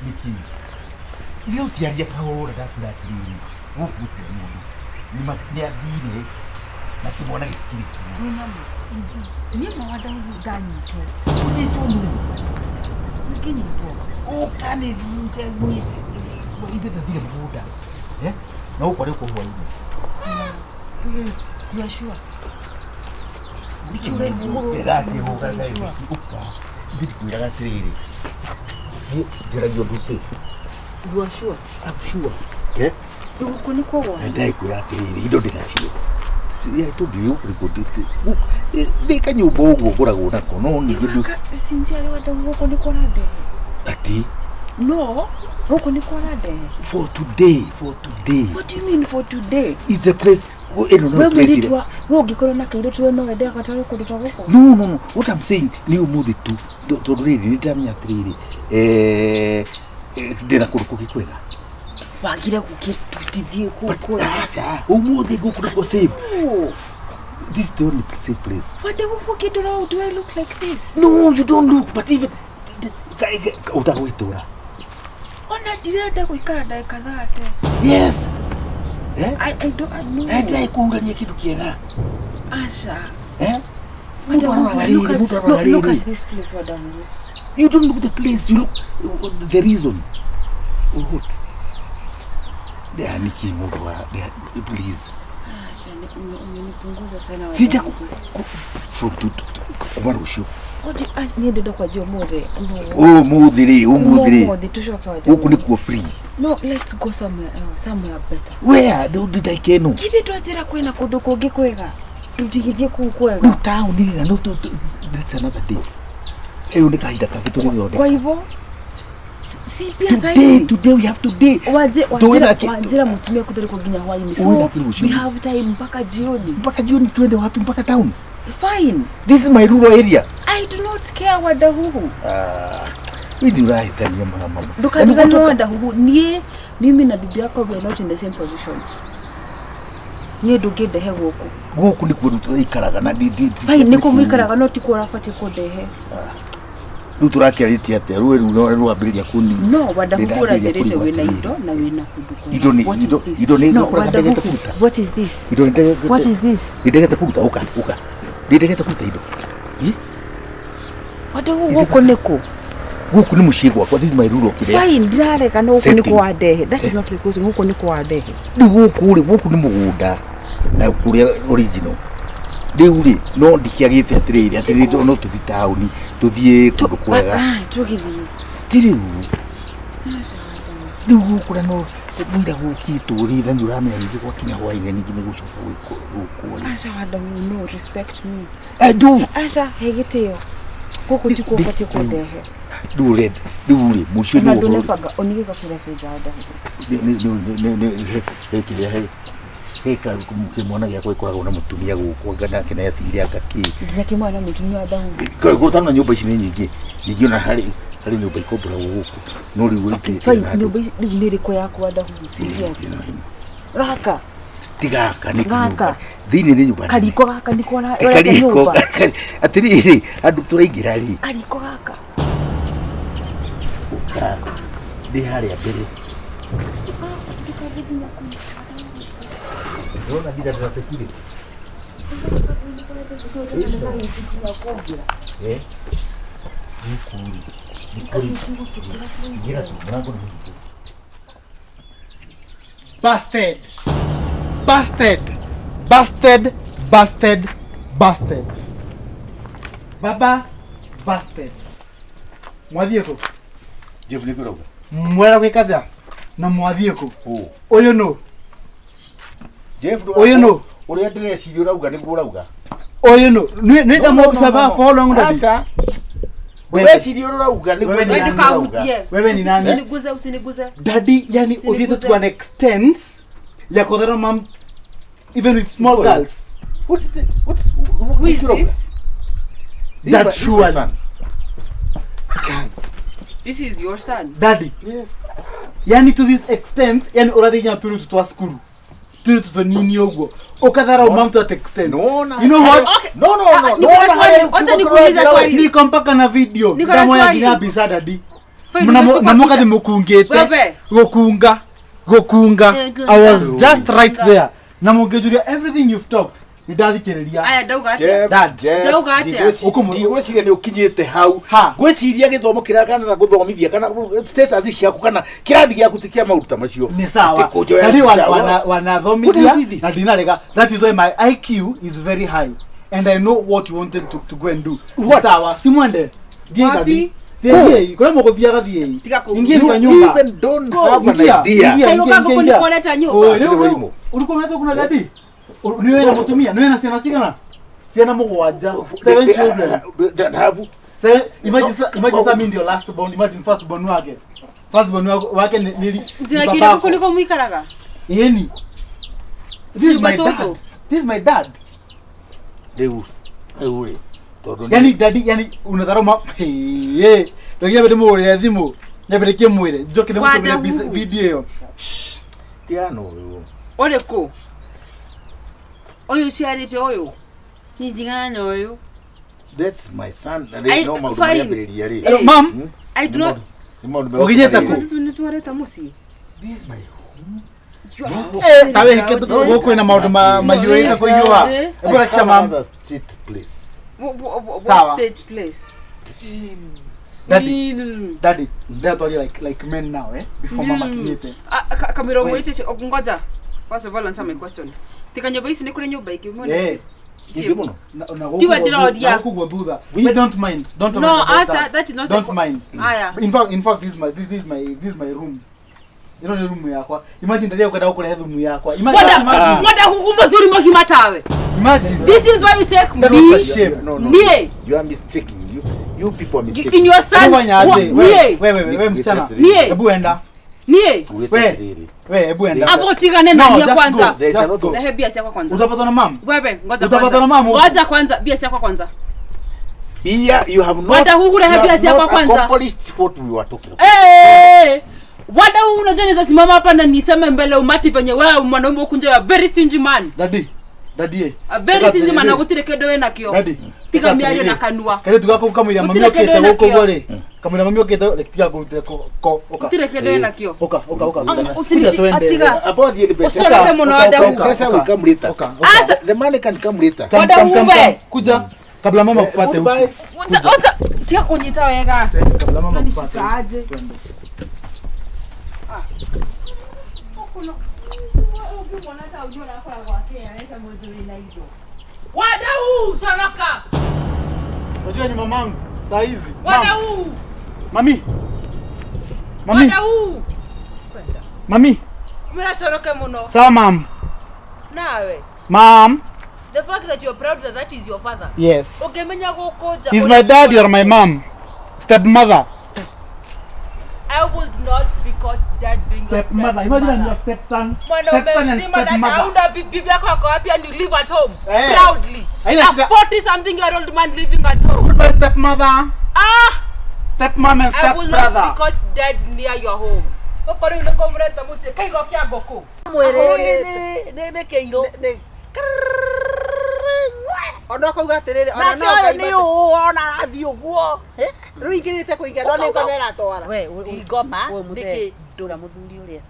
Nĩkĩ? Ithuĩ tũtiaria kahũra ndakwĩra atĩrĩrĩ, gũkũ gũtirĩ mũndũ. Nĩathire na kĩmwana gĩtikĩrĩ kuo. Wĩna ma? Niĩ ma Wadahuhu ndanyitwo. Ũnyitwo nũ? Ingĩnyitwo. Ũka nĩ ithe ndathire mũgũnda. Eh? Na gũkũ arĩ gũkũ hwainĩ. Yes, you are sure? Nĩkĩ ũrakĩhũra ũka. Ithe ndikwĩraga atĩrĩrĩ. Niĩ njaragia ũndũ safe. You are sure? I'm sure. Eh? Rĩu gũkũ nĩ kwa Na ndakwĩra atĩrĩrĩ, indo ndĩnacio. Tondũ ũyũ nĩ kanyũmba ũguo ngoragwo nako no ningĩ ndũ Sincerely Wadahuhu gũkũ nĩ kwa ũrandehe. Ati No, gũkũ nĩ kwa ũrandehe. For today, for today. What do you mean for today? Is the place ĩno no We place mũirĩtu wa we ũngĩkorwo na kairĩtu we no wende agatwarwo kũndũ ta gũkũ? No, no, no. What I'm saying nĩ ũmũthĩ tu tondũ rĩrĩ nĩ ndĩramenya atĩrĩrĩ, ndĩna kũndũ kũngĩ kwega. Wagire gũkĩtutithie kũu kwega. Aca, ũmũthĩ gũkũ nĩkuo safe. No. This is the only safe place. Wadahuhu ũkĩndora ũũ, do I look like this? No, you don't look, but even ũtagwĩtũra. Ona ndirenda gũikara ndagĩka 30. Yes. Eh? I don't, I know. Endae kũhurania kĩndũ kĩega. Aca. Eh? Mũndũ aroraga Look rĩrĩ, at- mũndũ aroraga look rĩrĩ. at this place, Wadahuhu. You don't look the place, you look the reason. What? Nĩkĩ mũndũ wa please. Aca, umenipunguza sana Sija Wadahuhu. from kuma rũciũ. What do you- aca, niĩ ndĩrenda kwanjia ũmũthĩ. No. Ũmũthĩ rĩ, ũmũthĩ rĩ. Ũmũthĩ tũcoke Wadahuhu. Gũkũ nĩkuo free. No, let's go somewhere else, somewhere better. Where? Ndũndĩ ĩno. Githĩ twanjĩra kwĩna kũndũ kũngĩ kwega? Tũtigithie kũu kwega. Rĩu taũni rĩ, na no that's another day. Ĩyo nĩ kahinda kangĩ tũgũthondeka. Kwa hivyo si pia Today, saizi. today we have today. Tuwe na Wanjĩra mũtumia kũtharĩkwo nginya hwainĩ. Uwe na So kĩrũcio. we have time mpaka jioni. Mpaka jioni tuende wapi? Mpaka town. Fine. This is my rural area. I do not care Wadahuhu. Ah, we nĩ ũrahĩtania mama. Ndũkariganĩrwo Wadahuhu. Niĩ mimi na bibi yako we are not in the same position. Niĩ ndũngĩndehe gũkũ. Gũkũ nĩkuo rĩu tũikaraga na Fine, nĩkuo mũikaraga no tikuo ũrabatiĩ kũndehe. Rĩu tũrakĩarĩtie atĩa? Rũĩ rũu no rwambĩrĩria kũni. No, Wadahuhu Ndĩrambĩrĩria ũranjĩrĩte kũigua wĩna atĩrĩrĩ. indo na wĩna kũndũ kwega. Indo nĩ- What is this? indo nĩ No, ngũkũraga ndegete Wadahuhu, kũruta. what is this? Indo nĩ What is this? Nĩndegete kũruta, ũka, ũka. Nĩndegete kũruta indo. Ĩ? Wadahuhu gũkũ nĩkũ? Gũkũ nĩ mũciĩ gwakwa, this is my rural kĩrĩa. Fine, ndirarega no gũkũ Setting. nĩkũ wandehe. That is not the question. Gũkũ nĩkũ wandehe. Rĩu gũkũ rĩ, gũkũ nĩ mũgũnda na kũrĩa original. Rĩu rĩ, no ndikĩagĩte atĩrĩrĩ, atĩrĩrĩ no tũthiĩ taũni, tũthiĩ kũndũ kwega. Ah, tũgĩthiĩ. Ti rĩu. Rĩu gũkũ na no mũira gũkĩtwo rĩ, na nĩ ũramenya ningĩ gwakinya hwainĩ ningĩ nĩ gũcoka gwĩkwo rĩ. Aca Wadahuhu, no respect me. I do. Aca, he gĩtĩo. Gũkũ tikuo ũbatiĩ kũndehe. Rĩu ũrenda, rĩu rĩ, mũico Ona nĩ ũhoro. ndũnebanga, onigĩka kĩrĩa kĩnja Wadahuhu. He kĩrĩa he kĩmwana gĩakwa gĩkoragwo na mũtumia gũkũ anga nake nĩ athire anga kĩ. Nginya kĩmwana na mũtumia Wadahuhu. Gũtano na nyũmba ici nĩ nyingĩ. Ningĩ ona harĩ nyũmba ikomboragwo gũkũ. No rĩu itirĩ Fine, na andũ. nyũmba ici rĩu nĩ ĩrĩkũ yaku Wadahuhu? Sincerely. Gaka, Ti gaka nĩ Gaka. kĩnyũmba. Thĩinĩ nĩ nyũmba nene. kariko gaka nĩko Ti ũrenda kariko. nyũmba. Atĩrĩrĩ, andũ tũraingĩra rĩ. Kariko gaka. Ũka. Ndĩ harĩa mbere. Ndĩrona nginya ndĩna security. Eh? Gũkũ rĩ, nĩ kũrĩ. Ingĩra tu, mũrango nĩ mũhingũre. Busted. Busted. Busted. Busted. Busted. Baba, busted. Mwathiĩ kũ? Jeff nĩ kũrauga. Mwera gwĩka atĩa? Na mwathiĩ kũ? Ũ. Ũyũ nũ? Jeff Ũyũ nũ? Ũrĩa ndĩreciria ũrauga nĩguo ũrauga. Ũyũ nũ? Nĩ ndamũobserve for how long daddy? Aca. Ndĩreciria ũrĩa ũrauga nĩguo Wewe ni ndĩreciria nani? ũrauga. Wewe ni nani? Usiniguze, usiniguze. Daddy, yani Usiniguze. uthiĩte to an extent ya kũthera mam even with small Ũyũ. girls. What's it? What's Who is this? That surely. This is your son. Daddy, Yes. yani to this extent, yani ũrathiĩ nginya tũrĩtu twa cukuru. Tũrĩtu tũnini ũguo. Ũkatharau mam to that extent. No, You know what? Okay. No, no, no. Niko na swali. Wacha nikuulize swali. Niko mpaka na video. Niko na Ndamoya swali. nginya mbica daddy. Fine, Na umechukua na mukathi picha. mukungite. Wewe. Gukunga. Gukunga. I was just right there. Na mungijuria everything you've talked. Nindathikiriria. Aya ndauga atia? Jeff, Dad. Jeff, Ndauga atĩa? ndigwĩciria nĩ ũkinyĩte hau. Ha. Ngwĩciria gĩthomo kĩrĩa kana na gũthomithia kana status ciaku kana kĩrathi gĩaku ti kĩa maũndũ ta macio. Ni sawa. Atĩ kũnjoya Na rĩu mbica, wanathomithia What do you do this? na ndinarega. That is why my IQ is very high. And I know what you wanted to go and do. Ni What? sawa. Simwende. Thiĩ Wapi? gathi. Thiĩ kũrĩa mũgũthiaga thiĩi. Tiga kũ- Ingia kwa You nyumba. even don't have an Ingia, idea. ingia, Kaigo ingia, kangu ingia. kunikoleta nyumba. Oi, rĩu- Atĩrĩ Warimũ. Ulikuwa umeletwa kuna dadi? Ni wewe na mutumia, ni wewe na ciana cigana? Ciana mugwanja. Seven children. Don't have. Seven, imagine imagine sa mimi ndio last born, imagine first born wake. First born wake ni Ndinakire babako. gũkũ nĩkuo mũikaraga? Yeni. This is Nyumba my dad. tũtũ. This is my dad. Rĩu rĩu rĩ tondũ nĩ- Yani daddy, yani unadharau ma. Hey, ndio nyambe ndimũgũrĩre thimũ. Nyambe ndĩkĩmwĩre. Njoke ndĩmũtũmĩre Wadahuhu. video ĩyo. tigana ũyũ. Ũrĩkũ? Ũyũ ũciarĩte ũyũ? Niĩ ndigana na ũyũ. That's my son. I- Rĩ no maũndũ fine. marĩambĩrĩria rĩ. Eh. Mom, I do not. Nĩ maũndũ Ũkinyĩte megũtũma kũ? rĩ. Nĩ twareta mũciĩ. This is my home. Eh, ta wĩhĩke gũkũ kwĩna maũndũ mahiũĩte kũhiũha. Eh. Hebu I rakisha have mam. another state place. What Sawa. state place? Daddy. Mm. Daddy, ndĩratwaria like men now, eh? Before mama Mm. akinyĩte. Ah, kamirongo Wait. ĩtĩ ngoja. First of all answer my question. Tika nyũmba ici nĩ kũrĩ nyũmba ingĩ mwena Eh. Ingĩ mũno. Na gũkũ Tiwe guo ndĩroria. na gũkũ guo thutha. We don't mind. Don't No, mind about asa, that. that is not the Don't po- mind. Aya. In fact, this is my room. Ĩno nĩ room yakwa. Imagine ndaria ũkwenda gũkũrehe thumu yakwa. Imagine, Wada, imagine. wada huku muthuri mũgima tawe. Imagine. This is why you take That was a me shame. No, no. Nie. You are mistaking. You people are mistaking. in your son. Ufanya aje? Wa- We, Nie. we, we, we msichana. Nie. Hebu enda. Nie. Wait, We. atĩrĩrĩ. We, hebu enda. Hapo utigane na No, nie just kwanza. go. There is a Just lot go. of- Rehe bia ciakwa kwanza. Utapatwa na mam. Wewe ngoja Utapatwa kwanza. na mama huku. Ngoja kwanza bia ciakwa kwanza. Here you have not, Wada huku rehe you bia have ciakwa not kwanza. accomplished what we were talking about. Eh! Wada huu unajua naweza simama hapa na niseme mbele umati venye wewe mwanaume huku nje ya very stingy man. Daddy. Daddy. eh. A very Teka stingy man atĩrĩrĩ. na gũtirĩ kĩndũ wĩ nakĩo. Daddy. Tiga teka mĩario atĩrĩrĩ. na kanua. Kairĩtu gaku kamũira mami Gũtirĩ okĩte kĩndũ gũkũ wĩnakĩo. ũguo rĩ. Kamũira mami okĩte reke tiga ngũrutĩre ko ũka. Gũtirĩ kĩndũ wĩ nakĩo. Ũka, ũka, ũka. Usinishi- Kuja twende. atiga. About the better. Usioroke mũno Ũka, wada ũka, huku. ũka, Pesa will come later. Ũka, ũka. Asa The money can come later. Come, Wada come, come, uwe. come. Kuja kabla mama kupate huku. Goodbye. Uta uta tiga kunyita wega. Twende, kabla mama kupate. Unanishika aje? Twende. Wadau, toroka. Unajua ni mamangu saa hizi. Mam, Wadau, Mami. Mami, wadau. mami. Mnasoroke muno. Sawa mam. Nawe. Mam. The fact that you're proud that that is your father. Yes. Ũngĩmenya gũkũnja. He's my dad, you're my mom. Stepmother. I would not be caught dead being your Stepmother. Imagine I'm your stepson. Mwanaume Stepson and mzima na stepmother. hauna bibi yako ako wapi and you live at home Eh. proudly. Haina A shida. 40 something year old man living at home. Goodbye stepmother. Ah! Stepmom and I will not be stepbrother. caught dead near your home. Ũkorwo nĩ kũmũreta mũciĩ kaigo kĩa ngũkũ. nä kä irå Ona ũkauga atĩrĩrĩ, ona nake no å yå Ngai nä å ona arathiä å guo rĩu ingĩrĩte kũingĩra no nĩ ngoma ĩratwara. We, Ti ngoma, we nĩkĩ? mũthee ndũra mũthuri ũrĩa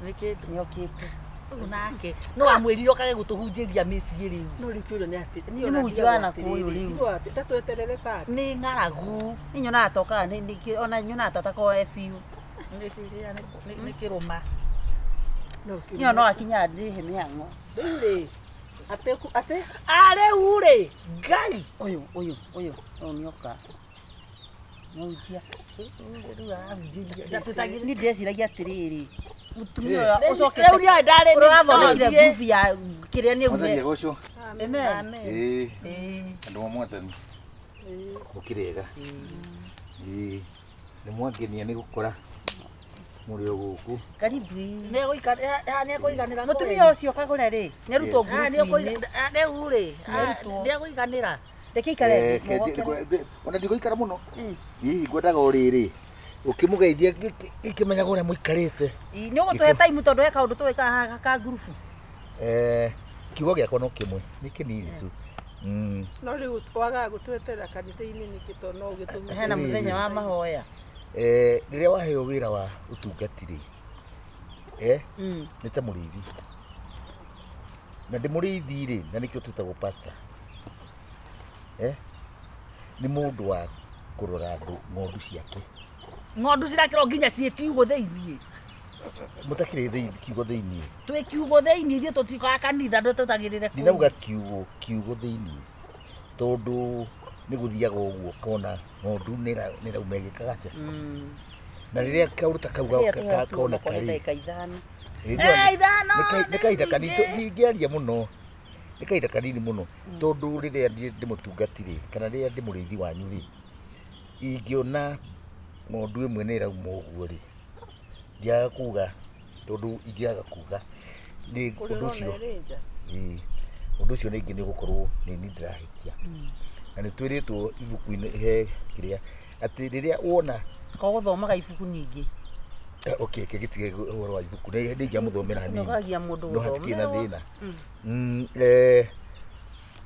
nä nĩokĩte kä nake no amwä rire okage gå tå hunjä ria mä ciä rä u No rĩu kĩũria nĩ atĩ, niĩ Nĩ ona mũhunjia wa ndigagwo nakũyũ atĩrĩrĩ, rĩu. ndigagwo atĩ, ta tweterere sana. nä ng'aragu nĩ nyonaga tokaga ona nyonaga tatakorwo e biũ nä kä rå ma No kĩũria nĩyo no akinyaga ndĩhe mĩhang'o rĩu rĩ, atĩ atĩ arä u rä ngai ũyũ ũyũ ũyũ ũyũ nĩoka mũhunjia niĩ ndĩreciragia atĩrĩrĩ mũtumia ũyũ ũcokete rä u nä ndarä ũrĩa ũrathondekire ngurubu ya kĩrĩa nĩ Mwathani ume agocwo. amen Ĩĩ. Andũ a mwathani. Mũkĩrĩega. Ĩĩ. Nĩ mwangenia nĩ gũkora mũrĩ o gũkũ. karibu nä ekåiganä ra mũtumia ũcio kagũre rĩ nĩarutwo ngurubu-inĩ rä u rä Nĩarutwo. nä ekåiganä ra reke ikare Eh, thĩ, ke- mũgokere. ona ndigũikara mũno. Hihi ngwendaga o rĩrĩ ũkĩmũgeithia ngĩkĩmenyaga ũrĩa mũikarĩte. Ĩ, nĩ ũgũtũhe time tondũ he kaũndũ tũgĩkaga haha ka ngurubu Eh, kiugo gĩakwa no kĩmwe nĩ kĩnini tu. Mm. no rĩu wagaga gũtweterera kanitha-inĩ nĩkĩ tondũ no ũgĩtũhunjĩrie. hena mũthenya wa mahoya Rĩrĩa waheo wĩra wa ũtungati rĩ, nĩ ta mũrĩithi, na ndĩ mũrĩithi rĩ, na nĩkĩo twĩtagwo pastor, nĩ mũndũ wa kũrora andũ ng'ondu ciake. Ng'ondu cirakĩrwo nginya ciĩ kiugũ thĩiniĩ. Mũtakĩrĩ thĩinĩ, kiugo thĩinĩ. Twĩ kiugũ thĩiniĩ, ithuĩ tũtikoa kanitha, ndũ tũtagĩrĩre kũu. Ndinauga kiugo, kiugo thĩinĩ, tondũ nĩ gũthiaga ũguo ũkona ng'ondu nĩ ĩrauma ĩgĩkaga atĩa. Na rĩrĩa kaũndũ ta kau koneka rĩ, ndagĩka ithano. Ithano, nĩ kahinda kanini, nĩ nyingĩ. ndingĩaria mũno, nĩ kahinda kanini mũno, tondũ rĩrĩa niĩ ndĩ mũtungati rĩ, kana rĩrĩa ndĩ mũrĩithi wanyu rĩ, ingĩona ng'ondu ĩmwe nĩ ĩrauma ũguo rĩ, ndiaga kuga, tondũ ingĩaga kuga nĩ ũndũ ũcio, ĩĩ, ũndũ ũcio rĩngĩ nĩ ũgũkorwo nĩ niĩ ndĩrahĩtia. Na nĩ twĩrĩtwo ibuku-inĩ he kĩrĩa atĩ rĩrĩa wona Kogũthomaga ibuku nyingĩ. Okay, kĩgĩtige gĩtige ũhoro wa ibuku, nĩ ingĩamũthomera hanini. Nogagia mũndũ No hatikĩrĩ na gũthomerwo. thĩna.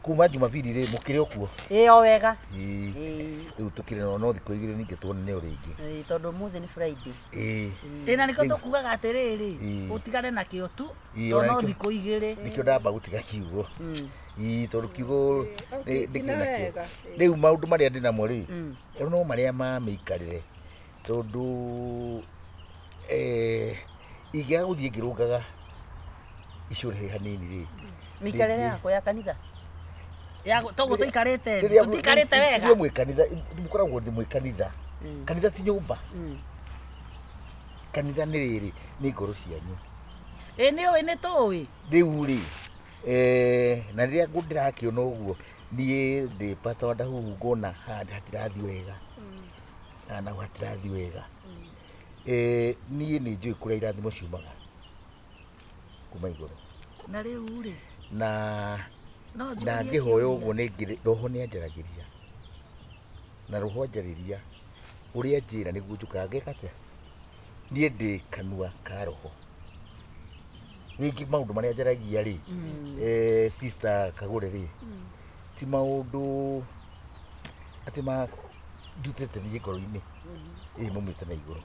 Kuma Jumapili rĩ, mũkĩrĩ o kuo? Ĩĩ, o wega. Ĩĩ. Ĩĩ. Rĩu tũkĩrĩ no thikũ igĩrĩ ningĩ tuonane o rĩngĩ. Ĩĩ, tondũ ũmũthĩ nĩ Friday. Ĩĩ. Ĩĩ, na nĩkĩo tũkugaga atĩrĩrĩ, Ĩĩ. ũtigane na kĩo tu, Ĩĩ, tondũ ona no nĩkĩo- thikũ igĩrĩ. Nĩkĩo ndamba gũtiga kiugo. Ĩĩ, tondũ kiugo ndĩkĩrĩ nakĩo. wega. Rĩu maũndũ marĩa ndĩ namo rĩ, no marĩa ma mĩikarĩre, tondũ ingĩaga gũthiĩ ngĩrũngaga icũrĩ hanini rĩ. Mĩikarĩre yakwa ya kanitha. Ya toguo tũikarĩte, Rĩrĩa tũtiikarĩte wega. Inyuĩ mwĩ kanitha, mũkoragwo ndĩ mwĩ kanitha. Kanitha ti nyũmba. Kanitha nĩ rĩrĩ, nĩ ngoro cianyu. Ĩĩ, nĩ ũĩ, nĩ tũĩ. Rĩu rĩ, na rĩrĩa ndĩrakĩona ũguo, niĩ ndĩ pastor wa Ndahuhu ngona haha hatirathiĩ wega. Haha naho hatirathiĩ wega. Niĩ nĩ njũĩ kũrĩa irathimo ciumaga kuma igũrũ. Na rĩu rĩ, Na no na njũrie ngĩhoya kĩũria. ũguo nĩ ngĩrĩ, roho nĩ anjaragĩria. Na roho anjarĩria, ũrĩa anjĩra nĩguo njũkaga ngeka atĩa? Niĩ ndĩ kanua ka roho. Rĩngĩ maũndũ marĩa njaragia rĩ, sister Kagũre rĩ, ti maũndũ atĩ ma ndutĩte niĩ ngoro-inĩ. Ĩĩ, maumĩte na igũrũ.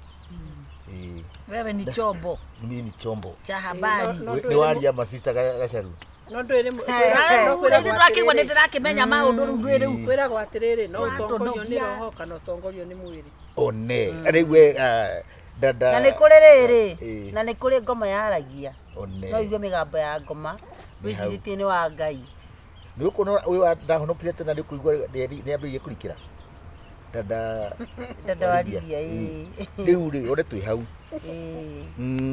Ĩĩ. Wewe ni chombo Mimi ni chombo. cha habari. No Nĩ waria ma sister Gacaru. No ndwĩrĩ Rĩu ithuĩ tũrakĩigua nĩ ndĩrakĩmenya maũndũ rĩu ndwĩ rĩu. kwĩragwo atĩrĩrĩ, no ũtongorio nĩ Watũnogia. roho kana ũtongorio nĩ mwĩrĩ. One. Rĩu we, dada. Na nĩ kũrĩ rĩrĩ, Ĩĩ. na nĩ kũrĩ ngoma yaragia. One. No ũigue mĩgambo ya ngoma, Nĩ hau. wĩcirĩtie nĩ wa Ngai. Nĩ ũkuona ũyũ ndahonokire tena nĩ ũkũigua nĩ ambĩrĩirie kũrikĩra. Dada. Dada wa Lydia, ĩĩ. Rĩu rĩ, one twĩ hau. Ĩĩ.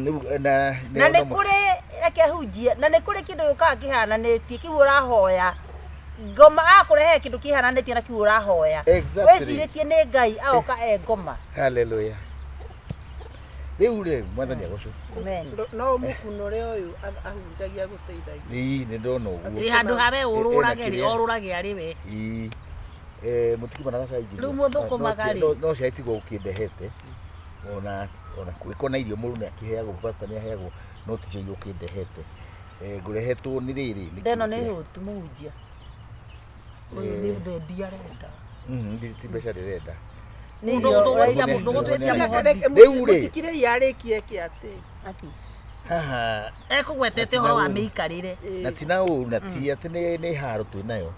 Rĩu, na Na nĩ kũrĩ, reke hunjie, na nĩ kũrĩ kĩndũ gĩũkaga kĩhananĩtie kĩu ũrahoya. Ngoma akũrehe kĩndũ kĩhananĩtie na kĩu ũrahoya. Exactly. Wĩcirĩtie nĩ Ngai agoka e ngoma. Hallelujah. Rĩu rĩ, Mwathani agocwo. Amen. No mũkunũre ũyũ ahunjagia gũteithagia. Ĩĩ, nĩ ndona ũguo. Ĩ, handũ ha we ũrũrage rĩ, Ĩna kĩrĩa. orũrage arĩ we. Ĩĩ. Mũtikimana gacai nginya. Rĩu mũthũkũmaga rĩ? No cai tiguo ũkĩndehete. Ona kũgĩkorwo na irio mũndũ nĩ akĩheagwo, pastor nĩ aheagwo, no ticio iria ũkĩndehete. Ngũrehetwo nĩ rĩrĩ, nĩ Ndeno nĩ kĩndũ kĩa- hũtu mũhunjia. Ũyũ nĩ thendi arenda. Ti mbeca ndĩrenda. Nĩ Mũndũ irio ũgũtwĩtia ũraigua. mũndũ ũgũtwĩtia mũhothi. Rĩu rĩ. Mũtikire yarĩkie kĩ atĩ. Atĩ. Haha. Ekũgwetete ũhoro wa mĩikarĩre. Na ti na ũru, na ti atĩ nĩ haro twĩ nayo.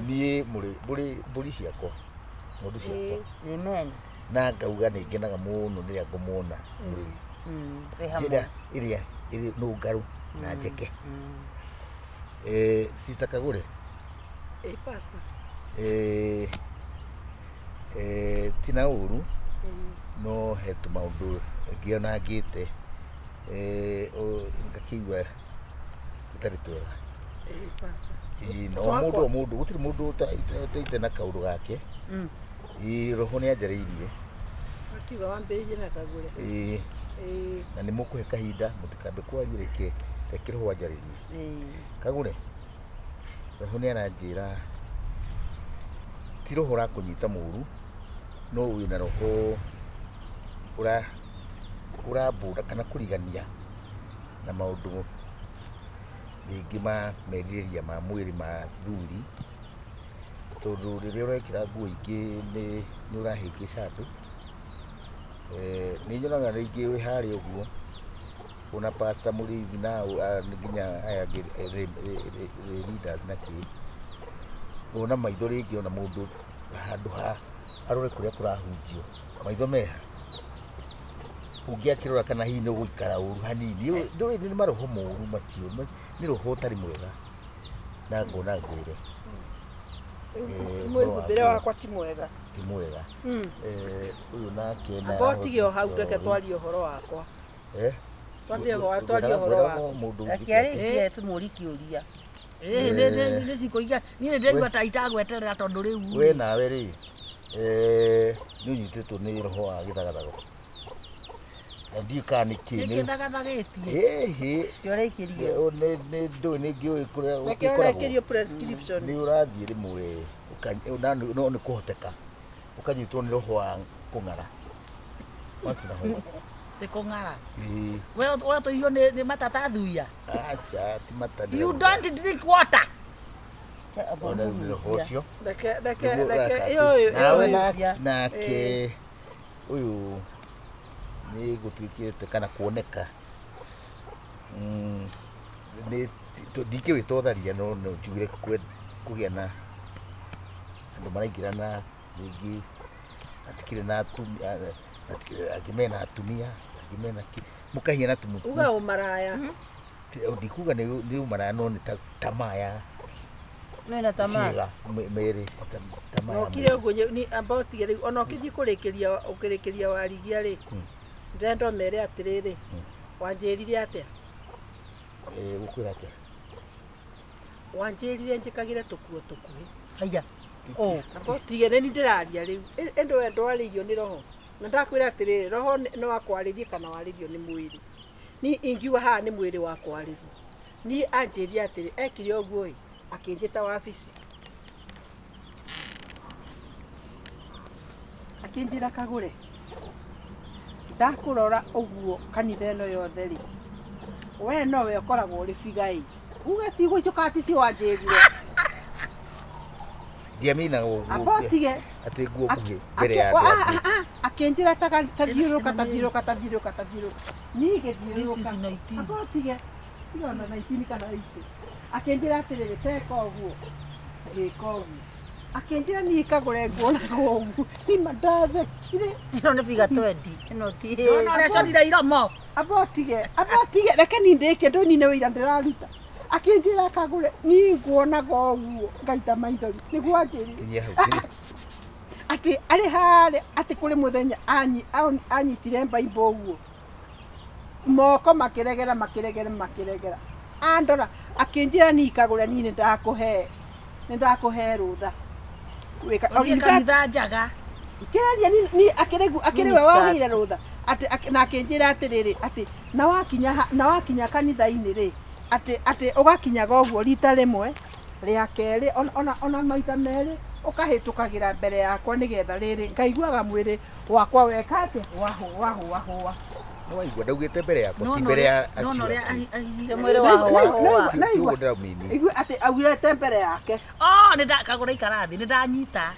Niĩ mũrĩ mbũri ciakwa, ng'ondu ciakwa. Amen. Na ngauga nĩ ngenaga mũno rĩrĩa ngũmuona mũrĩ Twĩ hamwe. njĩra ĩrĩa ĩrĩ nũngarũ na njeke. Sister Kagũre. Ĩĩ, pastor. Ti na ũru, no he tũmaũndũ ngĩona ngĩte, ngakĩigua gĩtarĩ twega. Ĩĩ, pastor. Ĩĩ, no mũndũ o mũndũ, gũtirĩ mũndũ ũtaite na kaũndũ gake. Ĩĩ, roho nĩ anjarĩirie. Akiuga wambĩrĩrie na Kagũre. Ĩĩ. Ĩĩ. Na nĩ mũkũhe kahinda, mũtikambe kwaria, reke roho anjarĩrie. Ĩĩ. Kagũre, roho nĩ aranjĩra ti roho ũrakũnyita mũru, no wĩna roho ũrambũra kana kũrigania na maũndũ rĩngĩ ma merirĩria ma mwĩrĩ ma thuri, tondũ rĩrĩa ũrekĩra nguo ingĩ nĩ ũrahĩngĩca andũ. Nĩ nyonaga rĩngĩ wĩ harĩa ũguo ona pastor mũrĩithi na nginya aya angĩ leaders na kĩ ona maitho rĩngĩ ona mũndũ handũ ha arore kũrĩa kũrahunjio maitho meha ũngĩ akĩrora kana hihi nĩ ũgũikara ũru hanini. Ndũĩ nĩ maroho moru macio, nĩ roho ũtarĩ mwega na ngona ngwĩre. Mwĩhumbĩre wakwa ti mwega. Ti mwega. Ũyũ nake na Amba ũtige o hau reke twarie ũhoro wakwa. Twarie ũhoro wakwa. Mũndũ Reke arĩkie tũmũrie kĩũria. Nĩ cikũ iria niĩ nĩ ndĩraigua ta itagweterera tondũ rĩu we nawe rĩ nĩ ũnyitĩtwo nĩ roho wa gĩthagathago na ndiũĩ kana nĩ kĩ nĩ kĩthagathagĩtie. Ĩhĩ. Kĩorekĩrio. Nĩ ndũĩ nĩ ngĩũĩ kũrĩa Reke ũrekĩrio prescription. Nĩ ũrathiĩ rĩmwe no nĩ kũhoteka ũkanyitwo nĩ roho wa kũng'ara. Once in a while. Ti kũng'ara. Ĩĩ. We ũtũirio nĩ matata thuia. Aca ti mata. You don't drink water. Ona rĩu nĩ roho ũcio. Reke reke Nĩguo reke ũraka ĩyo atĩ. Nawe ĩyo nake ũyũ nĩ gũtuĩkĩte kana kuoneka nĩ ndingĩwĩta ũtharia no no njugire kũgĩa na andũ maraingĩrana rĩngĩ matikĩrĩ na atumia, angĩ mena atumia, angĩ mena kĩ, mũkahiana tu Uga ũmaraya. Ndikuga nĩ ũmaraya no nĩ tamaa ya Mena tamaa. ciĩga merĩ, tamaa Na ya ũkire mwĩrĩ. ũguo amba ũtige rĩu ona ũkĩthiĩ kũrĩkĩria ũkĩrĩkĩria warigia rĩ, ndĩrenda ũmere atĩrĩrĩ, wanjĩrire atĩa? Gũkwĩra atĩa? Wanjĩrire njĩkagĩre tũkuo tũkuhĩ. Haiya. Amba ũtige nĩ niĩ ndĩraria rĩu. Ĩndĩ we ndwarĩirio nĩ roho. Na ndakwĩra atĩrĩrĩ, roho no akwarĩrie kana warĩrio nĩ mwĩrĩ. Niĩ ingiuga haha nĩ mwĩrĩ wakwarĩria. Niĩ anjĩrire atĩrĩ, ekire ũguo ĩ, akĩnjĩta wabici. Akĩnjĩra kagũre. Ndakũrora ũguo kanitha ĩno yothe rĩ, we nowe ũkoragwo ũrĩ figure eight. Uge ciugo icio kana ti cio wanjĩrire. Ndiaminaga ũguo Amba ũtige. atĩ nguo nguhĩ mbere ya andũ angĩ. Akĩnjĩra tathiũrũrũka tathiũrũrũka tathiũrũrũka tathiũrũrũka. Niĩ ngĩthiũrũrũka. This is 19. Amba ũtige. Tiga ona 19 kana 80. Akĩnjĩra atĩrĩrĩ, teka ũguo. Ngĩka ũguo. Akĩnjĩra niĩ kagũre nguo na ũguo. Niĩ ma ndathekire. Ĩno nĩ figure 20. Ĩno ti. Nona ũrĩa aconire iromo. Amba ũtige, amba ũtige, reke niĩ ndĩkie ndũĩ niĩ nĩ wĩira ndĩraruta. Akĩnjĩra kagũre, niĩ nguonaga ũguo ngaita maithori. Nĩguo anjĩrire. Kinyia hau, kinyia. Atĩ arĩ harĩa, atĩ kũrĩ mũthenya anyitire mbaimbo ũguo. Moko makĩregera, makĩregera, makĩregera. Andora, akĩnjĩra niĩ kagũre, niĩ nĩ ndakũhe rũtha. Wĩka, Ũthiĩ in fact, kanitha njaga. Kĩraria ni akĩrĩ we Minister. waheire rũtha. Atĩ, na akĩnjĩra atĩrĩrĩ, atĩ, na wakinya kanitha-inĩ rĩ, atĩ ũgakinyaga ũguo rita rĩmwe, rĩa kerĩ, ona maita merĩ, ũkahĩtũkagĩra mbere yakwa nĩgetha rĩrĩ, ngaiguaga mwĩrĩ wakwa weka atĩa? Wahũa, hũa, hũa. Nĩ waigua ndaugĩte mbere yakwa, No ti no mbere ya no no acio ũrĩa angĩ. Ti mwĩrĩ wa hũa, hũa. Ti ũguo ndĩramini. Igua atĩ augĩte mbere yake. Oh, nĩ kagũra ikara thĩ, nĩ ndanyita.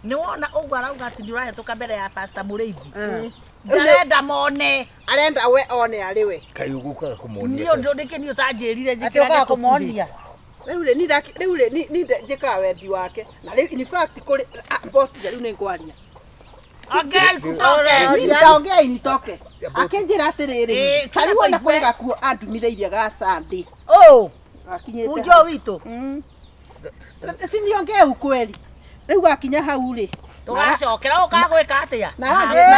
Nĩ wona ũguo arauga atĩ nĩ ũrahĩtũka mbere ya Pastor Mũrĩithi. Ndarenda mone. Arenda we one arĩ we. Kaĩ ũgũkaga kũmonia. Niĩ ũndũ nĩkĩ niĩ ũtanjĩrire Atĩ njĩkĩrage ũkaga tũkuhĩ? kũmonia. Rĩu rĩ, rĩu rĩ, ni njĩkaga wendi wake. Na rĩu in fact kũrĩ, mbotiga rĩu nĩ ngwaria. Ongea ikutoke. Ni nitaongea initoke. Akĩnjĩra atĩrĩrĩ, Ĩĩ, ta rĩu ona kira kũrĩ gakuo andumithĩirie ga Sunday. Oh, Gakinyĩte munjo hau. witũ. Si niongee ukweli. Rĩu gakinya hau rĩ. Ndũgacokera ũkaga gwĩka atĩa? Na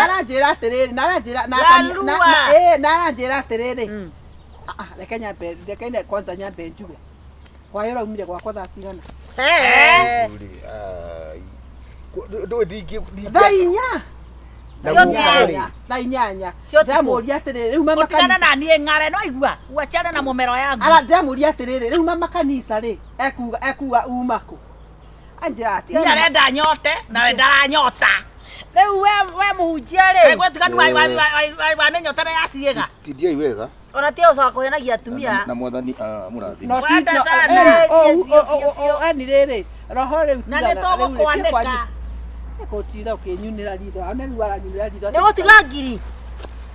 aranjĩra atĩrĩrĩ, na aranjĩra, na akani-, na, na, Larua. na aranjĩra atĩrĩrĩ. Reke nyambe, reke kwanza nyambe njuge. Hwaĩ ũraumire gwakwa thaa cigana? Rĩu rĩ, ai. Ndũĩ ndingĩ- Thaa inya. Na Cio gũka rĩ. Thaa inyanya. Cio ũtukũ. Ndĩramũria atĩrĩrĩ, rĩu mama Ũtigane kanitha. na niĩ ng'are, no igua, wachane na mũmero yangu. Ara ndĩramũria atĩrĩrĩ, rĩu mama kanitha rĩ, ekuga uma kũ? Anjĩra Niĩ arenda nyote, nawe ndaranyota. Rĩu we mũhunjia rĩ. Kaĩ gwetiganu wa mĩnyotere ya ciĩga. Tindiai wega. Ona ti ũcoka kũhenagia atumia. Na mwathani, mũrathime. No ti- Wenda no, sana. ani rĩrĩ, roho rĩu Na tigana, nĩ rĩu rĩ, tũgũkwanĩka. kwaria. Gũtinda ũkĩnyunĩra ritho one rĩu aranyunĩra ritho Nĩ gũtiga ngiri.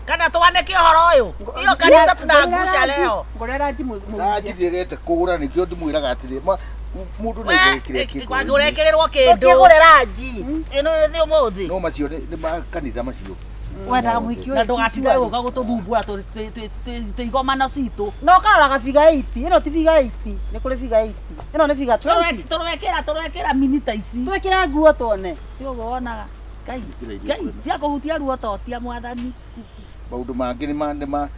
Kana twanĩke ũhoro ũyũ. Hiyo kanitha tunaangusha leo. Ngũrĩra ranji Ranji ndiregete kũgũra nĩkĩo ndĩmwĩraga atĩrĩ mũndũ nĩ aige kĩrĩa kĩ Ũrekĩrĩrwo kĩndũ. Ndũkĩgũre ranji. Ĩno nĩ ũmũthĩ. No macio nĩ ma kanitha macio. Wendaga mũhiki Na ũyũ. ndũgatinde gũka gũtũthumbũra tũ igomano citũ. No ũkaroraga figa 8. Ĩno ti figa 8. Nĩ kũrĩ figa 8. Ĩno nĩ figa 20. Tũrekĩra minita ici. Twĩkĩre nguo tuone. Ti ũguo wonaga. Ngai, Ngai, tia kũhutia ruo to tia mwathani. Maũndũ mangĩ nĩ ma nĩ ma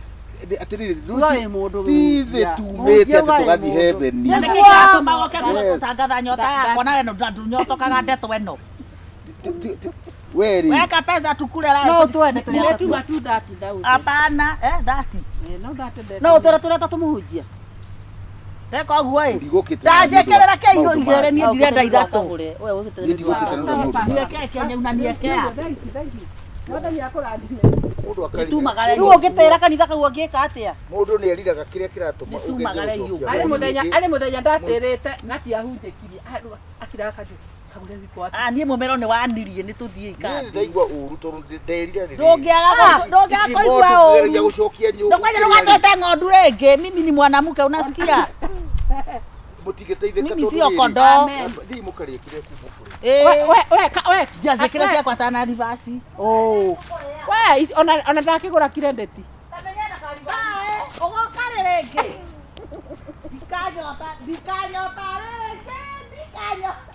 atĩrĩrĩ Uga wĩ mũndũ ti thĩ mũhunjia. tumĩte atĩ Mũhunjia uga wĩ tũgathiĩ mũndũ. heaven. Nĩguo. Nĩkĩ kĩratũma woke Yes. gũtangatha nyota yakwa na we ndũnyotokaga ndeto ĩno. We rĩ Weka pesa tukule la. No twende tũrĩ atatũ. Nĩtuga tu 30,000. Hapana, 30. No 30. No ũtwĩre tũrĩ atatũ mũhunjia. Teka ũguo ĩ. Ndigũkĩte Ndanjĩkĩrĩra kĩ maũndũ igĩrĩ niĩ ndirenda ithatũ. We ũgĩte Niĩ ndigũkĩte nĩ ũndũ wa maũndũ mangĩ. Niekee kĩenye una niekea. Mwathani akũrathime. Mũndũ akari- Tumagare Rĩu ũngĩtĩra kanitha kau angĩka atĩa? Mũndũ nĩ eriraga kĩrĩa kĩratũma Nĩ tumagare ũgerie gũcokia Arĩ ng'ondu mũthenya ĩngĩ. arĩ mũthenya ndatĩrĩte na tiahunjĩkirie akiraga kanjũ kagũre wiko wa Ah, niĩ mũmero nĩ wanirie nĩ tũthiĩ Niĩ ikambi. ndaigua ũru tondũ nderira rĩrĩ. Ndũngĩaga ndũngĩaga Ici kũigua ng'ondu kũgeria ũru. gũcokia nyũngũ Ndũkwanja kĩrĩa rĩ, ndũgatwĩte ng'ondu rĩngĩ. Mimi ni mwanamke unasikia? mũtingĩteithĩka Mimi tondũ sio rĩrĩ, kondoo. Thiĩ mũkarĩe kĩrĩa kuma kũrĩ. Eh. we we ka- we Njanjĩkĩre ciakwa tana ribasi. Oh. We ici- ona ona ndakĩgũra kirendeti. Ũgoka rĩ rĩngĩ. Ndikanyota, ndikanyota rĩngĩ, ndikanyota.